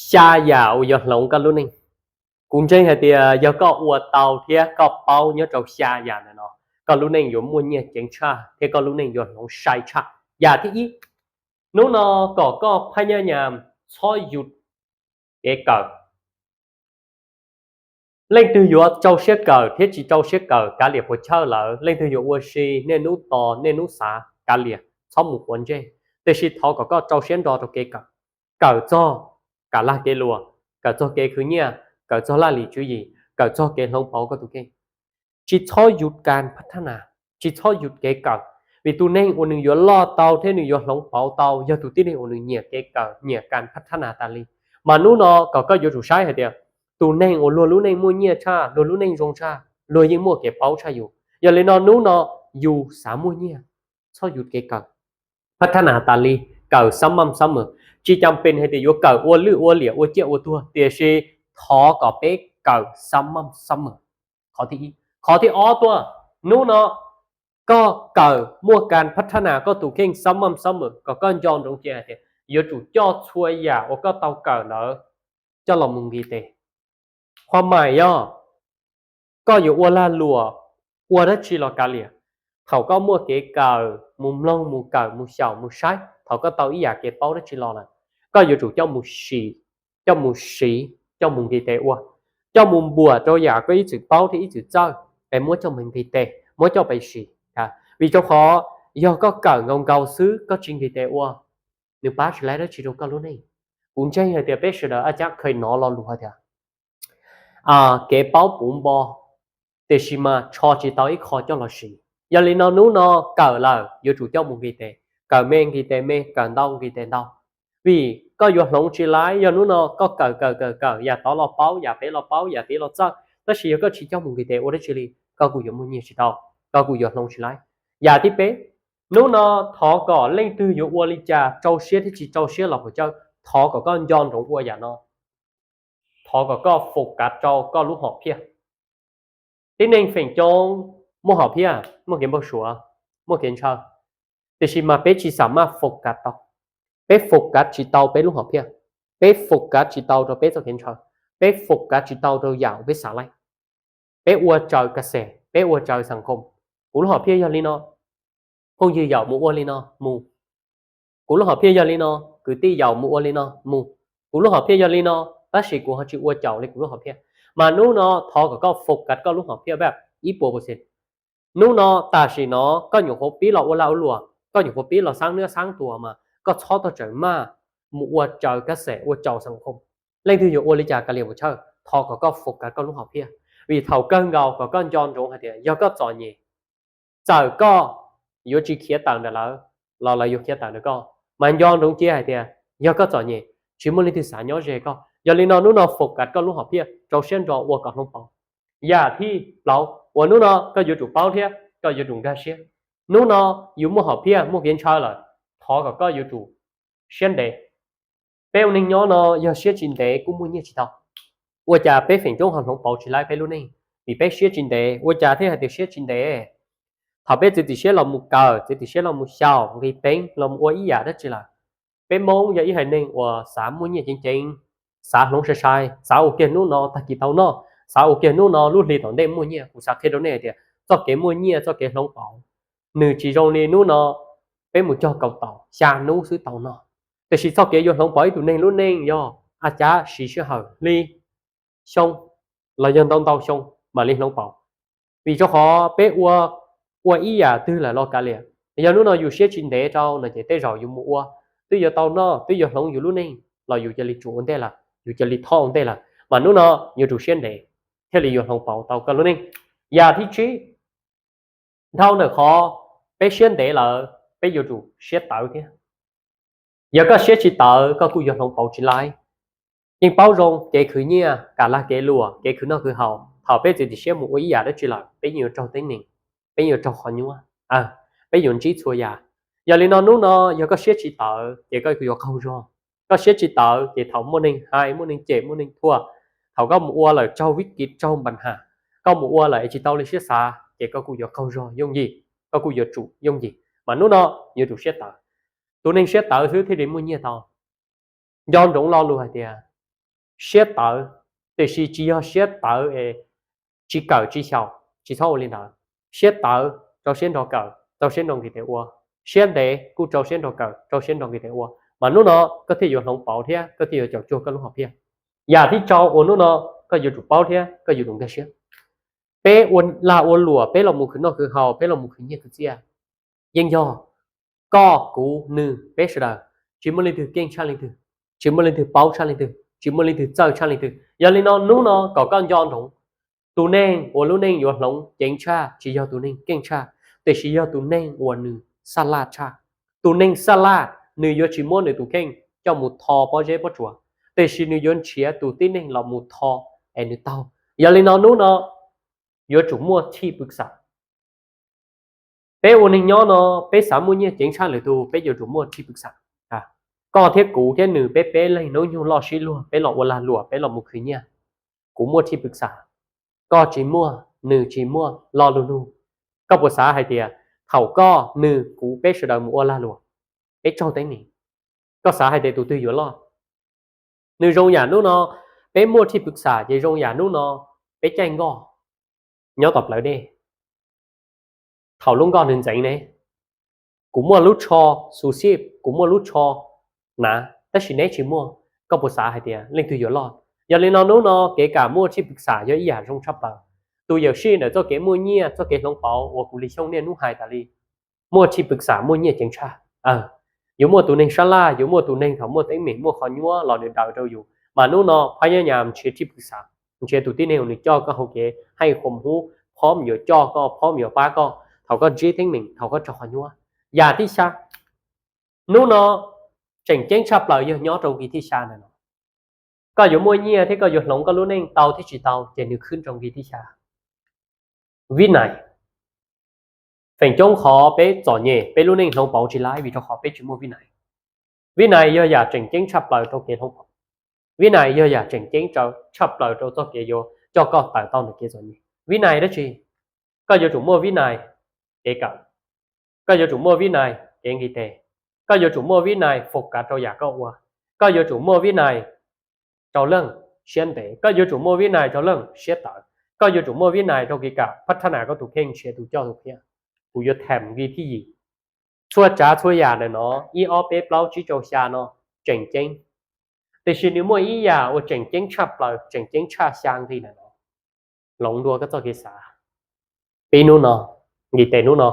Xya yam uas yuav hloov koj lub neej. Kuv ntseeg hais tias yog koj ua tau thiab koj paub nyob rau xya yam ntawm no, koj lub neej yuav muaj nyiaj ceev tshaj thiab koj lub neej yuav hloov sai tshaj. Yam thib ib, hnub no kom koj phaj nyaj nyam txhob yus kev kawm. Leej twg yuav rau siab kawm thiab tsis rau siab kawm kav liam puas chawj lawm, leej twg yuav ua si niaj hnub tos niaj hnub xav kav liam txhob mus quav ntsej, tiam sis thov kom koj rau siab nrog rau kev kawm. Kawm txog kam lag kev luam, kawm txog kev khwv nyiaj, kawm txog laj lim tswv yim, kawm txog kev hloov pauv koj tus kheej. Tsis txhob yus kas phab thab nas, tsis txhob yus kev kawm, vim tus neeg uas nws yuav loj tau thiab nws yuav hloov pauv tau yog tus tib neeg uas nws nyiam kev kawm, nyiam kas phab thab nas tas li. Mas hnub no kom koj yuav tsum saib hais tias tus neeg uas luag lub neej muaj nyiaj tshaj, luag lub neej zoo tshaj, luag yeej muaj kev paub tshaj yus. Yog li no hnub no yus xav muaj nyiaj, txhob yus kev kawm phab thab nas tas li, kawm xab maj xab mem. Tsis cas pes hais tias yuav kawm ua lwj ua liam ua ciaj ua tuag, tiam sis thov kom peb kawm xab maj xab mem. Qhov thib ib. Qhov thib ob tuaj, hnub no koj kawm muaj kas phab thab nas koj tus kheej xab maj xab mem kom koj nco ntsoov cia hais tias yuav tsum coj txhua yam uas koj tau kawm ntawd coj los mus nqis tes. Qhov mais yog koj yuav ua lag luam ua dab tsi los kav liam, thaum koj muaj kev kawm mus mloog mus kawm mus xyaum mus saib, thaum koj tau ib yam kev paub dab tsi los lawm, koj yuav tsum coj mus sim, coj mus siv, coj mus nqis tes ua, coj mus npuam rau yam koj ib txwm paub thiab ib txwm txawj es muab coj mus nqis tes, muab coj pais sim. Vim rau qhov yog koj kawm nkaus nkaus xwb koj tsis nqis tes ua, nws pab tsis laib dab tsi rau koj lub neej. Kuv ntseeg hais tias peb sawv daws ab cab kheev hnov lo lus hais tias kev paub puv npo, tiam sis mas tsho tsis tau ib qho coj los siv. Yog li no hnub no kawm lawm yuav tsum coj mus nqis tes, kawm me nqis tes me, kawm ntau nqis tes ntau. Vim koj yuav hloov tsis laib yog hnub no koj kawm kawm kawm kawm yam tod los paub, yam pem los paub, yam tid los txawj, tab sis yog koj tsis coj mus nqis tes ua dab tsi li, koj kuj yuav muaj nyiaj tsis tau, koj kuj yuav hloov tsis laib. Yam thib peb, hnub no thov kom leej twg yuav ua li cas rau siab thiab tsis rau siab los puas cawj, thov kom koj nco ntsoov ua yam no. Thov kom koj fo kav rau koj lub hom phiaj. Tib neeg feem coob muaj hom phiaj, muaj kev npau suav, muaj kev ntshaw, tiam sis mas peb tsis xam maj fo kav tau. Peb fo kav tsis tau peb lub hom phiaj, peb fo kav tsis tau rau peb txoj kev ntshaw, peb fo kav tsis tau rau yam uas peb xav laij. Peb ua raws kas xes, peb ua raws xam khom. Kuv lub hom phiaj yog li no, phooj ywg yaum mus ua li no mus. Kuv lub hom phiaj yog li no, kwv tij yaum mus ua li no mus. Kuv lub hom phiaj yog li no, tab sis kuv ho tsis ua caum li kuv lub hom phiaj. Mas hnub no thov kom koj fo kav koj lub hom phiaj pab ib puas percent. Hnub no tam sim no koj nyuam qhuav pib los ua lag ua luam, koj nyuam qhuav pib los xaab nwb xaab tuas mas koj txhob tau tseem maj mus ua raws kas xes ua caum xam khom. Leej twg yuav ua li cas kav liam puas chawj, thov kom koj fo kav koj lub hom phiaj. Vim thaum kawg nkaus kom koj nco ntsoov hais tias yog koj txom nyem, txawm koj yuav tsis khiav tawm ntawm lawv los lawv yuav khiav tawm ntawm koj. Mas nco ntsoov cia hais tias yog koj txom nyem, tsis muaj leej twg xav nyob ze koj. Yog li no hnub no fo kav koj lub hom phiaj, rau siab ntso ua kom hloov pauv. Yam thib plaub uas hnub no koj yuav tsum paub thiab koj yuav tsum nkag siab. Hnub no yus muaj hom phiaj muaj kev ntshaw lawm, thov kom koj yuav tsum siab ntev. Peb ua neeg nyob no yog siab tsis ntev kuj muaj nyiaj tsis tau. Ua cas peb feem coob ho hloov pauv tsis laib peb lub neej? Vim peb siab tsis ntev. Ua cas thiaj hais tias siab tsis ntev? Thaum peb txiav txim siab los mus kawm, txiav txim siab los mus xyaum, nqis peev los mus ua ib yam dab tsi lawm. Peb Hmoob yog ib haiv neeg uas xav muaj nyiaj ceev ceev, xav hloov sai sai, xav ua kiag hnub no tag kis tau noj, xav ua kiag hnub no lub hli tom ntej muaj nyiaj. Kuv xav qhia rau nej hais tias txoj kev muaj nyiaj, txoj kev hloov pauv, nws tsis zoo li hnub no peb mus cog kaus taum xya hnub xwb tau noj. Tiam sis txoj kev yuav hloov pauv ib tug neeg lub neej yog a cab siv sij hawm hli, xyoo, los yog ntau ntau xyoo mam li hloov pauv. Vim rau qhov peb ua, ua ib yam twg lawm los kav liam, yog hnub no yus siab tsis ntev rau no ces tej zaum yus mus ua twb yuav tau noj, twb yuav hloov yus lub neej los yus cia li tsuas ua ntej lawm, yus cia li thob ua ntej lawm. Mas hnub no yuav tsum siab ntev thiaj li yuav hloov pauv tau koj lub neej. Yam thib tsib, dhau ntawm qhov peb siab ntev lawm, peb yuav tsum siab tawv thiab. Yog koj siab tsis tawv koj kuj yuav hloov pauv tsis laib. Yeej paub zoo kev khwv nyiaj, kam lag kev luam, kev khwv noj khwv haus, thaum peb txiav txim siab mus ua ib yam dab tsi lawm peb yeej yuav raug teeb meem, peb yeej yuav raug qhov nyuaj, peb yuav ntsib txhua yam. Yog li no hnub no yog koj siab tsis tawv ces koj yuav qaug zog. Koj siab tsis tawv ces thaum muaj neeg hais, muaj neeg cem, muaj neeg thuam, thaum koj mus ua lawm raug vib kis raug npas has, koj mus ua lawm es tsis tau li siab xav ces koj kuj yuav qaug zog yooj yim, koj kuj yuav tsum yooj yim. Mas hnub no yuav tsum siab tawv. Tus neeg siab tawv xwb thiaj li muaj nyiaj tau. Nco ntsoov lo lus hais tias siab tawv, tiam sis tsis yog siab tawv es tsis kawm tsis xyaum, tsis txhob ua li ntawd. Siab tawv rau siab nrog kawm, rau siab nrog nqis tes ua, siab ntev kuj rau siab nrog kawm, rau siab nrog nqis tes ua, mas hnub no koj thiaj yuav hloov pauv thiab koj thiaj yuav caum cuag koj lub hom phiaj. Yam thib rau uas hnub no koj yuav tsum paub thiab koj yuav tsum nkag siab. Peb ua lag ua luam, peb los mus khwv noj khwv haus, peb los mus khwv nyiaj khwv txiaj, yeej yog koj, kuv, nws, peb sawv daws, tsis muaj leej twg keej tshaj leej twg, tsis muaj leej twg paub tshaj leej twg, tsis muaj leej twg txawj tshaj leej twg. Yog li no hnub no kom koj nco ntsoov, tus neeg uas lub neej yuav hloov ceev tshaj tsis yog tus neeg keej tshaj, tiam sis yog tus neeg uas nws xab laj tshaj. Tus neeg xab laj nws yuav tsis muab nws tus kheej coj mus tho pob zeb pob tsuas, tiam sis nws yuav nrhiav tus tib neeg los mus tho es nws taug. Yog li no hnub no yuav tsum muaj thij pwv xam. Peb ua neeg nyob no, peb xav muaj nyiaj ceev tshaj lwm tus, peb yuav tsum muaj thij pwv xam. Koj thiab kuv thiab nws, peb peb leeg hnub nyoog loj sib luag, peb los ua lag luam, peb los mus khwv nyiaj, kuv muaj thij pwv xam, koj tsis muaj, nws tsis muaj, lo lus nug. Koj puas xav hais tias thaum koj, nws, kuv peb sawv daws mus ua lag luam, peb tsaug teeb meem, koj xav hais tias tus twg yuav loj? Nws zoo yam hnub no peb muaj thij pwv xam ces zoo yam hnub no peb caij nkoj nyob tom plawv dej. Thaum lub nkoj nws ntxeev ne, kuv muaj lub tsho xu xij, kuv muaj lub tsho hnav, tab sis neb tsis muaj, koj puas xav hais tias leej twg yuav loj? Yog li no hnub no kev kam muaj thij pwv xam yog ib yam zoo tshaj plaws. Tus yawm sij ntawm txoj kev muaj nyiaj, txoj kev hloov pauv uas kuv Lis Xyooj niaj hnub hais tas li, muaj thij pwv xam muaj nyiaj ceev tshaj. Yuav muaj tus neeg sab laj, yuav muaj tus neeg thaum muaj teeb meem muaj qhov nyuaj los nws daws rau yus, mas hnub no phab nyob nyas nrhiav thij pwv xam, nrhiav tus tib neeg uas nws coj koj hauv kev, haj qhov hub phob yuav coj koj, phob yuav pab koj thaum koj ntsib teeb meem, thaum koj raug qhov nyuaj. Yam thib xya, hnub no tseem ceeb tshaj plaws yog nyob rau nqi thib xya ntawm no. Koj yuav muaj nyiaj thiab koj yuav hloov koj lub neej tau thiab tsis tau ces nws khwb rau nqi thib xya. Vib nais. Feem coob qhov peb txom nyem, peb lub neej hloov pauv tsis laib vim rau qhov peb tsis muaj vib nais. Vib nais yog yam tseem ceeb tshaj plaws rau kev hloov pauv. Vib nais yog yam tseem ceeb tshaj plaws rau txoj kev yuav coj koj tawm tau ntawm kev txom nyem. Vib nais dab tsi? Koj yuav tsum muaj vib nais kev kawm, koj yuav tsum muaj vib nais kev nqis tes, koj yuav tsum muaj vib nais focus rau yam koj ua, koj yuav tsum muaj vib nais rau leej siab ntev, koj yuav tsum muaj vib nais rau leej siab tawv, koj yuav tsum muaj vib nais rau kev kam pab thab nas koj tus kheej nrhiav tus coj tus qhia. Kuv yuav tham nqi thib yim. Txhua tsav txhua yam ntawm no, ib ob peb plaub tsib rau xya no tseem ceeb, tiam sis nws muaj ib yam uas tseem ceeb tshaj plaws, tseem ceeb tshaj xya nqi ntawm no. Hloov dua koj txoj kev xav. Pib hnub no, nqis tes hnub no,